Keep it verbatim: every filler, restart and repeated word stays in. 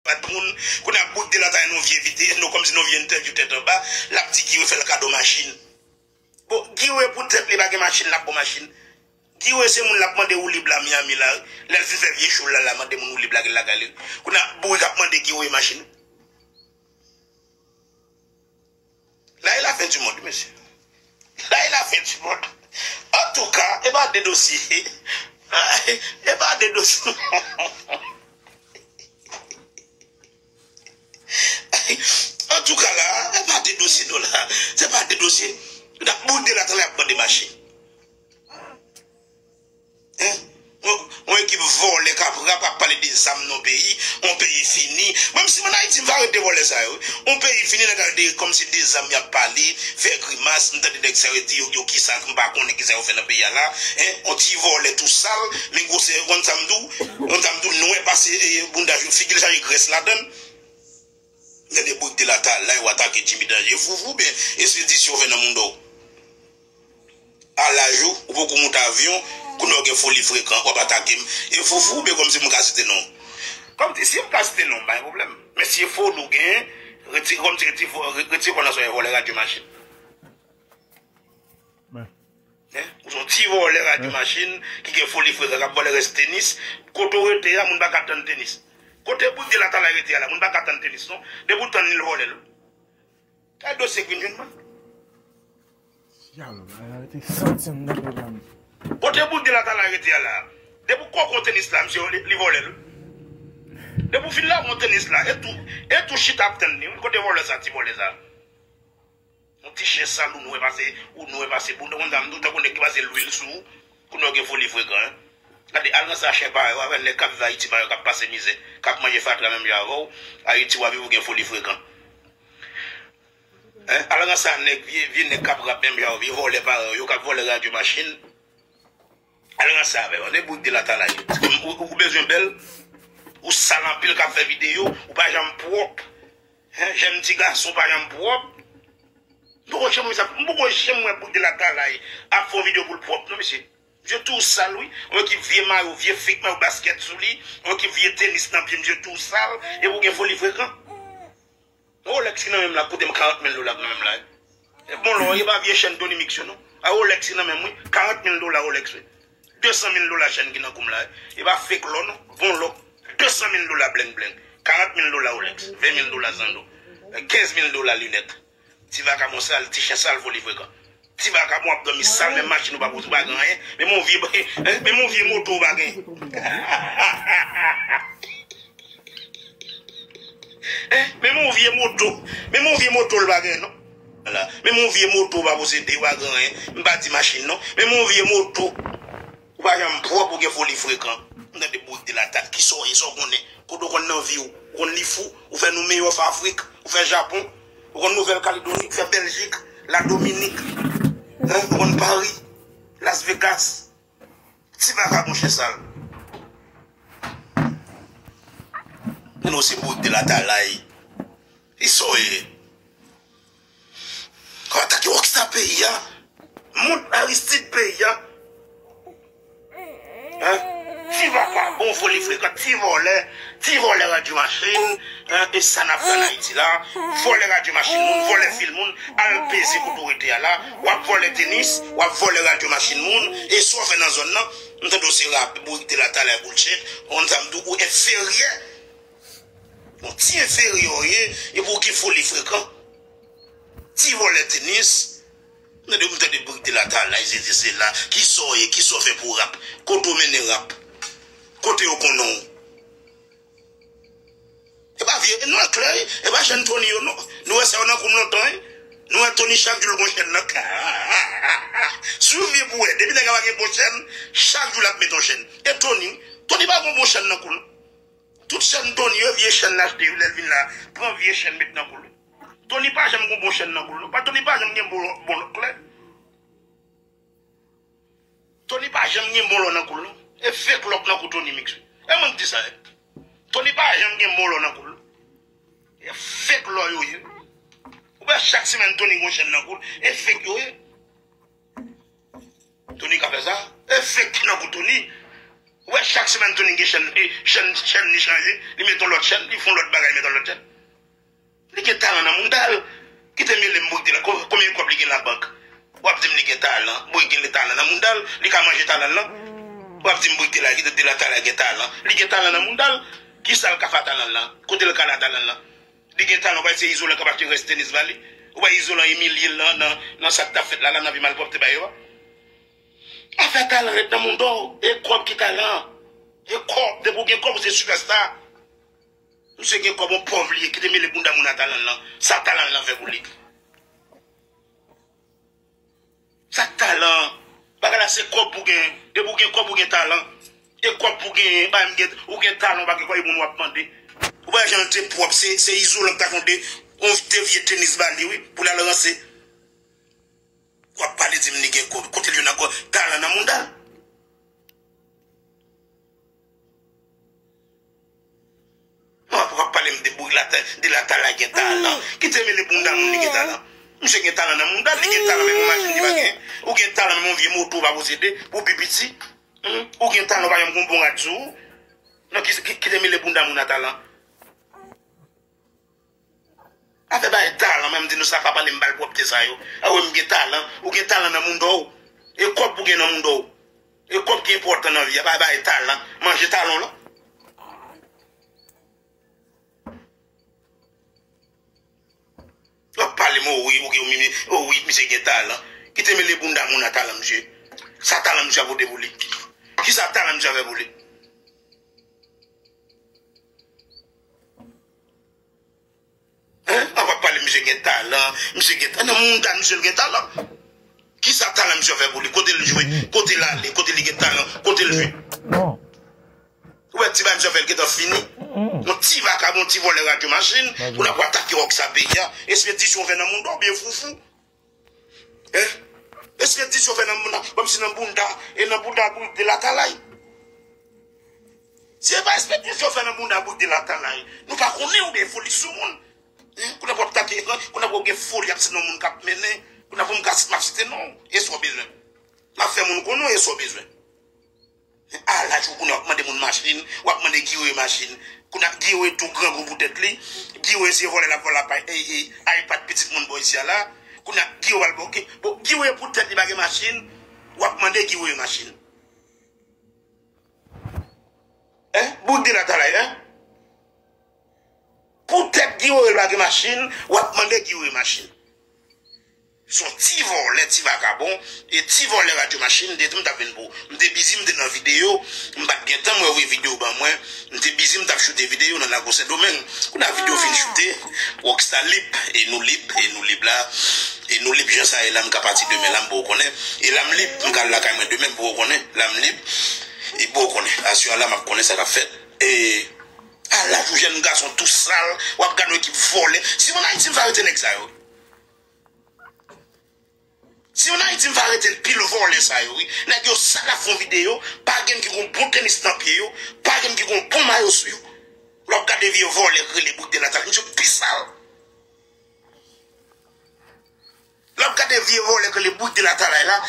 Bat moun, kounye a Bouygues Delatalay nan vye vide, nou kòmsi nan vye entèvyou tèt anba, l ap di Guy Wewe fè l kado machin. Bon, Guy Wewe pou tèt li pa gen machin, l ap bon machin. Guy Wewe se moun l ap mande woulib la Miami la, lè l fin fè vye show l la, l a mande moun woulib la ki lakay li. Kounye a Bouygues ap mande Guy Wewe machin. La est la fin du monde, mesye. La est la fin du monde. Antouka, e pa de dosye. E pa de dosye. Antouka la, e pa de dosye non la. Se pa de dosye. N ap boule de latalay ap mande mache. Hein? Yon, yon ekip vòlè k ap rap, ap pale de zam nan peyi, yon peyi fini. Mwen, si mwen Ayiti, m va rete vòlè sa yo. Yon peyi fini, nèg al de, kòmsi de zam y ap pale, fè grimas, m tande nèg sa yo di yo, yo kisa, m pa konnen kisa yo fè nan peyi a la. Hein? Yon ti vòlè tou sal, men gwosè, konn sa m di w, konn sa m di w, nwè pase, eh, bounda, figi l chaje grès ladan l. Gade bout de latalay, w atake Jimmy Danje. Foufou, byen, espedisyon fè nan moun dò. A laj ou, ou poko monte avyon, kounye a w gen foli frekan, w ap atake m. E foufou, oubyen kòmsi m ka site non w? Kòmsi si m ka site non w, pa gen pwoblèm. Men si e foli w genyen, retire, kòmsi retire fo-, re-, retire fò nan sòy vòlè radyo machin. Men. Hein? Ou se yon ti vòlè radyo machin ki gen foli frekan, k ap vòlè rès tenis. Kote w rete a, moun pa ka tann tenis. Kote bout de latalay rete a la, moun pa ka tann tenis non. Depi w tann li, l vòlè l. Kay dosye Green jwenn mwen. Diablo, bagay la rete santi anndan pwogram. Kote bout de latalay rete a la. Depi w kòkon tenis la, misye, li, li vòlè l. Depi w fin lave yon tenis la, e tou, e tou chita ap tann li. Kote vòlè sa, ti vòlè sa? Yon ti chen sal ou nwè pase, ou nwè pase bounda, konn sa m di w, tankou nèg ki pase lwil sou ou, kounye a w gen foli frekan, hein. Gade, al nan sa chen parèy w avè nèg k ap viv Ayiti parèy w k ap pase mizè, k ap manje fatra menm jan avè w, Ayiti w ap viv ou gen foli frekan. Hein? Al nan sa nèg, vye, vye nèg k ap rap menm jan avè w, vye vòlè parèy w yo k ap vòlè radyo machin. Al ranse avè yo, ne bout de latalay. Ou, ou, ou bezwen bèl, ou sal anpil k ap fè videyo, ou pa janm pwòp. Hein, jèn ti gason pa janm pwòp. M poko janm wè sa, m poko janm wè bout de latalay ap fè yon videyo pou l pwòp non, mesye. Misye tou sal wi. Yon ekip vye mayo, vye fake mayo baskèt sou li, yon ekip vye tenis nan pye, misye tou sal, epi w gen foli frekan. Rolex ki nan men m la, koute m karant mil dola k nan men m la. E bon lò, e pa vye chèn Tony Mix yo non. A Rolex ki nan men m wi, karant mil dola Rolex wi. De san mil dola chèn ki nan kou m la wi. E pa fake lò non, bon lò. De san mil dola bleng bleng. Karant mil dola Rolex, ven mil dola zando. Kenz mil dola linèt. Ti vakabon sal, ti chen sal, foli frekan. Ti vakabon ap dòmi sal, menm machin ou pa poze, ou pa gen anyen. Menm yon vye, menm yon vye moto ou pa gen. Hein? Menm yon vye moto. Menm yon vye moto l pa gen non. Ala. Menm yon vye moto ou pa posede, ou pa gen anyen. M pa di machin non. Menm yon vye moto. Ou pa janm pwòp, ou gen foli frekan. M tande bout de latalay, kisa w ye, sa w konnen. Kote w konn nan vi w? Ou konn li fou? Ou fè Nou Meyòf Afrik? Ou fè Japon? Ou konn Nouvèl Kaledoni? Ou fè Bèljik? Ladominik? Hein? Ou konn Pari? Las Vegas? Ti vakabon chen sal. Men nou se bout de latalay. Kisa w ye? K ap atake rockstar peyi a. Mont Aristide peyi a. Hein? Ti vakabon, foli frekan, ti vòlè, ti vòlè radyo machin. Hein? E sa n ap fè ann Ayiti la? Vòlè radyo machin moun, vòlè fil moun, al peze kote w rete a la. W ap vòlè tenis, w ap vòlè radyo machin moun. E sa w fè nan zòn nan? M tande w se rap, bout de latalay, bullshit. Konn sa m di w, ou enferyè. Yon ti enferyè w ye, epi w gen foli frekan. Ti vòlè tenis. M tande, m tande bout de latalay, sesi sela. Kisa w ye, kisa w fè pou rap? Kote w mennen rap? Kote yo konnen w? E pa vye, nou wè klè, e pa jèn Tony yo non. Nou wè sa yo nan kou m lontan, wi. Nou wè Tony chak jou l gon chèn nan. Swiv vye pou wè. Depi nèg la pa gen bon chèn, chak jou l ap met yon chèn. E Tony, Tony pa gon bon chèn nan kou l. Tout chèn Tony yo, vye chèn l achte yo, lè l vin la, pran vye chèn met nan kou l. Tony pa janm gon bon chèn nan kou l, non. Pa, Tony pa janm gen bon, bon lòk klè. Tony pa janm gen bon lò nan kou l, non. E fake lòk nan kou Tony Mix. E mwen k di sa, e. Tony pa janm gen bon lò nan kou l, non. E fake lò yo ye. Ou wè chak semèn Tony gon chèn nan kou l, e fake yo ye. Tony ka fè sa, e fake ki nan kou Tony. Ou wè chak semèn Tony gen chèn, e, chèn, chèn li chanje, li met yon lòt chèn, li fè yon lòt bagay, li met yon lòt chèn. Li gen talan nan mounda l. Kite mele m Bouygues la. Ko-, konbyen kòb li gen labank? W ap di m li gen talan. Bouygues gen talan nan mounda l. Li ka manje talan l lan. W ap di m Bouygues la, kite de la talan gen talan. Li gen talan nan mounda l. Kisa l ka fè talan l lan? Kote l ka la talan l lan? Li gen talan, w pa se Izolan k ap achte rès tenis ba li. Ou wè Izolan imilye l nan, nan, nan sa k t ap fèt la, la nan vi malpwòpte ba yo a. Afè talan ret nan mounda w. E kòb ki talan. E kòb, depi w gen kòb, ou se sipèsta. Misye gen kòb, yon pòv li ye, kite mele bounda moun a talan l lan. Sa talan l lan fè pou li? Sa talan? Bagay la se kòb pou gen. Depi w gen kòb, ou gen talan. E kòb pou genyen, pa menm gen, ou gen talan, ou pa gen kòb, e moun w ap mande. Ou pa jan l te pwòp, se, se Izolan k ta konde, yon de vye tenis ba li, wi, pou l al ranse. W ap pale di m li gen kòb, kote l jwenn ankò talan nan mounda l? W ap, w ap pale m de Bouygues la, de la talan gen talan. Kite mele bounda moun li gen talan. Misye gen talan nan mounda l, li gen talan menm yon machin li pa gen. Ou gen talan menm yon vye moto ou pa posede, pou pi piti. Hmm? Ou gen talan ou pa janm gen yon bon rad sou ou. Non, ki, ki, kite mele bounda moun a talan. Afè bay talan, men m di nou sa pa pale m bal pwòpte sa yo. A wè m gen talan, ou gen talan nan mounda w. E kòb pou gen nan mounda w. E kòb ki enpòtan nan vi a, pa bay talan. Manje talan w lan. W ap pale m, o wi, ou gen, o wi, misye gen talan. Kite mele bounda moun a talan misye. Sa talan misye a pote pou li? Kisa talan misye a fè pou li? Hein? An pa pale misye gen talan, misye gen talan. Nan mounda misye l gen talan. Kisa talan misye fè pou li? Kote l jwe? Kote l ale? Kote li gen talan? Kote l jwe? Ou wè ti bagay misye fè l gentan fini? Yon ti vakabon, ti vòlè radyo machin, pou n ap atake Rockstar peyi a. Espedisyon fè nan mounda w oubyen foufou? Hein? Espedisyon fè nan mounda, kòmsi nan bounda, e nan bounda Bouygues de la talan. Si e pa espedisyon fè nan bounda Bouygues de la talan, nou pa konnen oubyen foli sou moun. Hein? Kounye a w ap take, kounye a w gen foli ap site non moun k ap mennen, kounye a pou m ka sit, m ap site non w. E sa w bezwen? M ap fè moun konnen w, e sa w bezwen? A laj ou kounye a w ap mande moun machin, w ap mande Guy Wewe machin. Kounye a Guy Wewe tou grangou pou tèt li. Guy Wewe se vòlè l ap vòlè apa-, e, e, iPad pitit moun bò isi a la. Kounye a Guy Wewe al bò, Guy, bon, Guy Wewe pou tèt li pa gen machin, w ap mande Guy Wewe machin. Hein? Bouygues de la talan, hein? Poutèt Guy Wewe pa gen machin, w ap mande Guy Wewe machin. Se yon ti vòlè, ti vakabon, e ti vòlè radyo machin, m te di m t ap vin pou ou. M te bizi, m te nan videyo, m pa t gen tan, mwen voye videyo ban mwen. M te bizi, m t ap choute videyo nan Lago Sendomeng. Kounye a videyo fin choute, Rockstar lib, e nou lib, e nou lib la, e nou lib jan sa ye la, m ka pati demen la, m poko konnen. E la m lib, m ka al lakay mwen demen, m poko konnen. La m lib, e m poko konnen. Aswè a la, m ap konnen sa k ap fèt. E A laj ou jèn gason tou sal, w ap gade yon ekip vòlè. Si m ann Ayiti, m va rete nèg sa yo. Si m ann Ayiti, m va rete pil vòlè sa yo, wi. Nèg yo sal ap fè yon videyo, pa gen ki gon bon tenis nan pye yo, pa gen ki gon bon mayo sou yo. Lè w ap gade vye vòlè k rele Bouygues de la talan, misye pi sal. Lè w ap gade vye vòlè k rele Bouygues de la talan la,